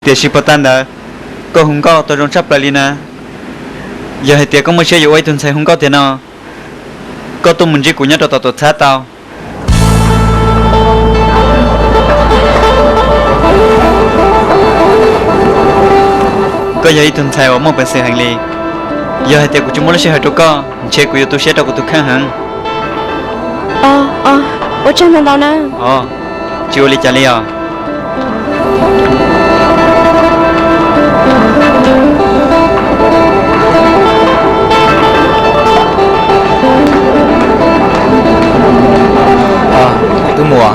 Tiam sis puag ta ntawd, koj hu nkauj tau zoo tshaj plaws li na. Yog hais tias koj muaj siab yuav ua ib tug ntxhais hu nkauj tiag no, koj tuaj mus ntsib kuv nyob rau tom tuam txhab tau. Koj yog ib tug ntxhais uas muaj peev xwm heev li. Yog hais tias kuv tsis muaj lub sij hawm rau koj, ntshe kuv yuav tu siab rau kuv tus kheej heev. Ua tsaug ntau ntau na. Tsis ua li cas li os. Tub muam,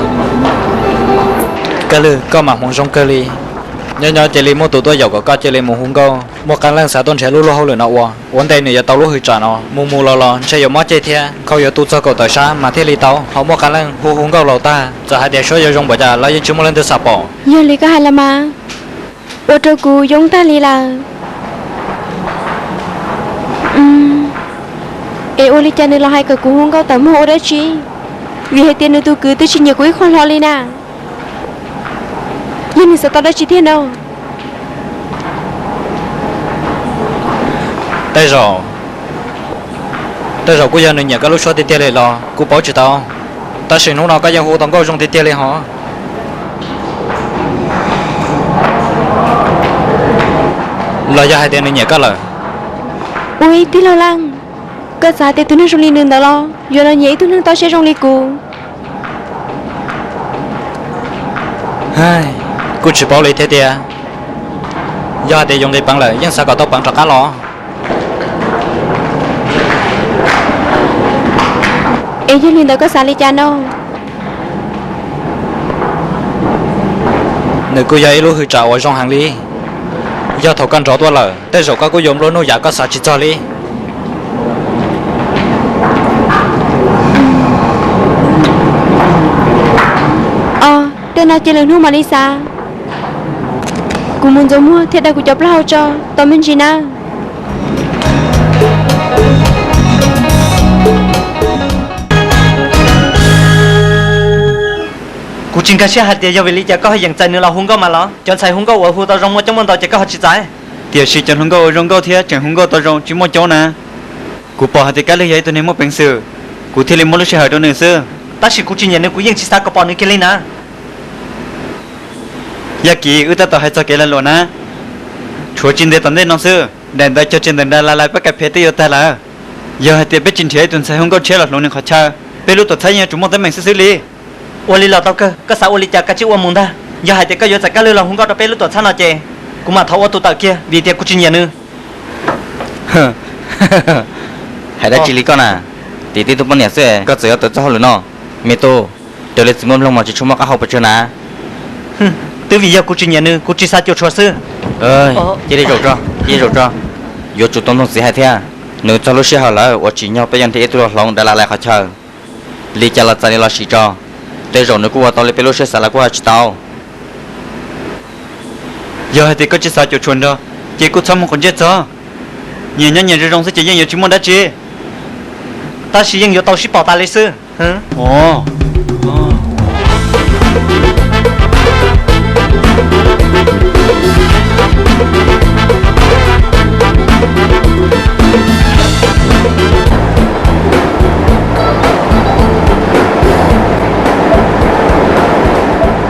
Kab Lwg, koj mam hmoov zoo kawg li. Nyob nyob cia li muaj tus tuaj yaum kom koj cia li mus hu nkauj, muaj qee leej xav tuaj nrhiav lub luag hauj lwm no ua, ua ntej nws yuav tau lub hwj tsam no. Mus mus los los ntshe yuav mob ceg thiab, nkhaus yuav tu txog kaum tawm sab mas thiaj li tau. Ho muaj qee leej hu hu nkauj laus tag, txawm hais tias suab yuav zoo npaum cas los yeej tsis muaj leej twg xav pom. Yog li koj hais los mas, ua rau kuv yoob tag li lawm. Es ua li cas nws los hais kom kuv hu nkauj tawm muag ua dab tsi? Vim hais tias nws tus kwv twb tsis nyiam kuv ib qho hlo li na. Yog nws xav tau dab tsi thiab no? Tej zaum, tej zaum kuj yog nws nyiam koj lub suab tiag tiag li los kuv paub tsis tau. Tab sis hnub no koj yeej hu tau nkauj zoo tiag tiag li hos. Los yog hais tias nws nyiam koj lawm? Ua ib tij laug Leej, koj xav hais tias tus neeg zoo li nws ntawd los yuav los nyiam ib tug neeg toj siab zoo li kuv? Kuj tsis paub li thiab tiag. Yog hais tias yuav nqis peev lawm yeej xav kom tau peev rov qab los. Es yog li ntawd koj xav li cas no? Nws kuj yog ib lub hwj tsam uas zoo heev li. Yog thaum koj nrov tuaj lawm tej zaum koj kuj yuav nplua nuj yam koj xav tsis txog li. Os, tej no cia lwm hnub mam li xav. Kuv mus ntxuav muag thiab daws kuv cov plaub hau tso, tos me ntsis nawb. Kuv tsis nkag siab hais tias yog vim li cas koj ho yeem txais nws los hu nkauj mas los? Cov ntxhais hu nkauj uas hu tau zoo muaj coob muaj ntau ces koj ho tsis txais? Tiam sis cov hluas nkauj uas zoo nkauj thiab tseem hu nkauj tau zoo tsis muaj coob na. Kuv pom hais tias Kab Lwg yog ib tug neeg muaj peev xwm, kuv thiaj li muab lub sij hawm rau nws xwb. Tab sis kuv tsis nyiam nws, kuv yeej tsis xav kom pom nws kiag li na. Yaj Kiv, wb tab tom hais txog kev lag luam na. Tshuav tsis ntev tom ntej no xwb, daim ntawv cog tseg ntawm nra la lais pab kas phev twb yuav tag lawm. Yog hais tias peb tsis nrhiav ib tug ntxhais hu nkauj tshiab los hloov nws qhov chaw, peb lub tuam txhab yeej yuav tsum muaj teeb meem xwb xwb li. Ua li los tau kawg, koj xav ua li cas koj cia ua mus ntag. Yog hais tias koj yuav txais Kab Lwg los hu nkauj rau peb lub tuam txhab no ces kuv mam thov ua tus tawm kiag vim tias kuv tsis nyiam nws. Hais dab tsi li koj na? Tim tib tug poj niam xwb koj txawm yuav tawm txoj hauj lwm no? Me tub, raws li txiv muaj mloog mas tsis tshua muaj qab hau pes tsawg na. Twb vim yog kuv tsis nyiam nws, kuv tsis xav cuam tshuam xwb. Cia li zaum tso, cia li zaum tso. Yuav tsum tau nug txiv hais thiab. Nws txog lub sij hawm lawm uas tsim nyog peb yuav nrhiav ib tug los hloov daim la lais qhov chaw. Li cas los txais nws los sim tso, tej zaum nws kuj ua tau li peb lub siab xav los kuj hais tsis tau. Yog hais tias koj tsis xav cuam tshuam nrog, ces kuj txhob mus quav ntsej txog. Nyias nyob nyias zoo zoo xwb ces yeej yuav tsis muaj dab tsi, tab sis yeej yuav tau sib pom tas li xwb.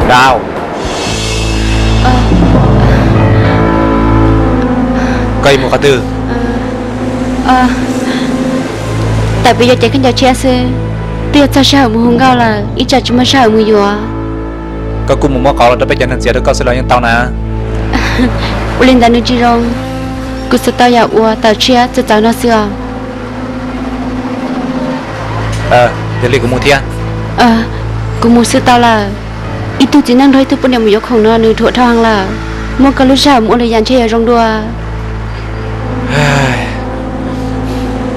Dau, koj yuav mus qhov twg? Tam pib yuav cev khaub ncaws tshiab xwb, twb yuav txog sij hawm mus hu nkauj lawm, ib tsam tsis muaj sij hawm mus yuav. Koj kuj mus muab qauv los rau peb cov neeg txiav rau koj xwb los yeej tau na. Ua li ntawd nws tsis zoo, kuv xav tau yam uas tawm tshiab txawv txawv no xwb os. Yog li kuv mus thiab. Kuv mus xwb tau lawm. Ib tug txiv neej nrog ib tug poj niam mus yuav khoom no nws dhuam dhau heev lawm. Muab koj lub sij hawm mus ua lwm yam ntshe yuav zoo dua.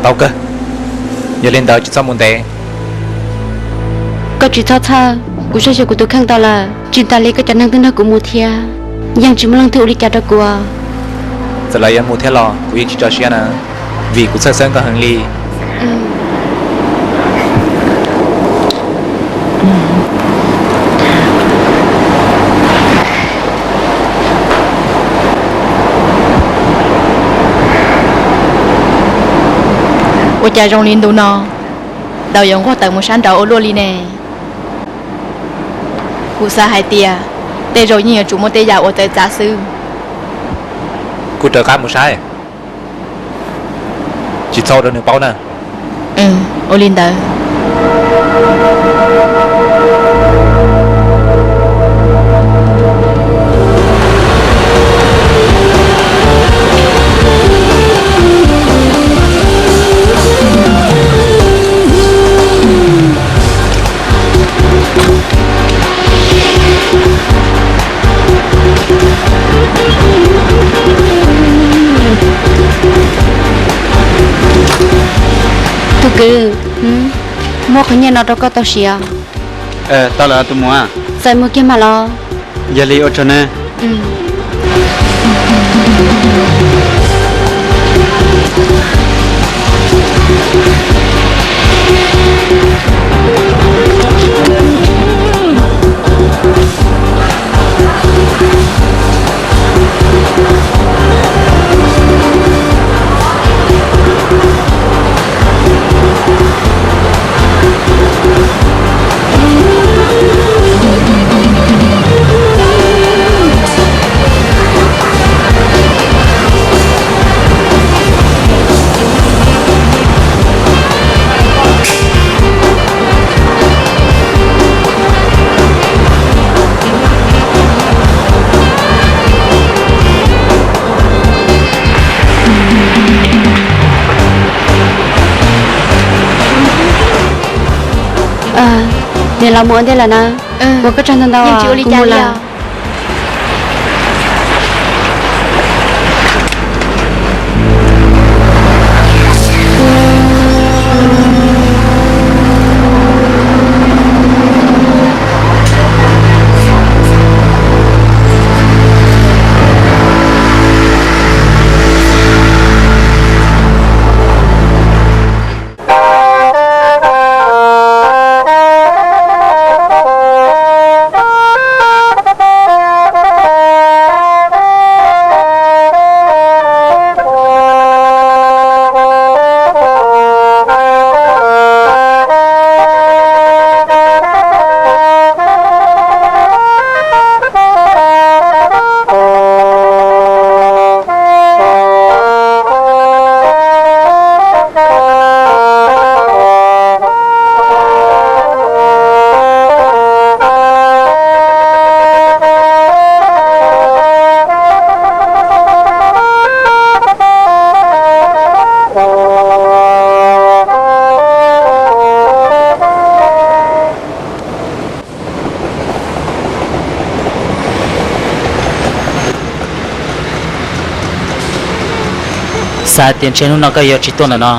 Tau kawg, yog li ntawd tsis txhob mus ntev. Koj tsis txhob txhawj, kuv saib xyuas kuv tus kheej tau lawm. Tsis tas li koj cov neeg twb nrog kuv mus thiab, yeej tsis muaj leej twg ua li cas rau kuv. Txawm lawv yuav mus thiab los kuv yeej tsis tso siab na, vim kuv txhawj xeeb koj heev li. Ua cas zoo li ntu no, daws yuav nquag tawm mus sab nraud ua luaj li ne? Kuv xav hais tias tej zaum yeej yuav tsum muaj tej yam uas txawv txav xwb. Kuv rov qab mus saib, tsis txhob rau nws paub na. Ua li ntawd. Tug kwv, muab qhov nyiaj no rau koj tau siav. Tau lawm tus muam. Txawm mus kiag mas los. Yog li ua tsaug nawb. Niam laus mus ua ntej lawm na. Ua koj tsaug ntau ntau, kuv mus lawm. Xav tias ntshe hnub no koj yuav tsis tuaj ntawm no.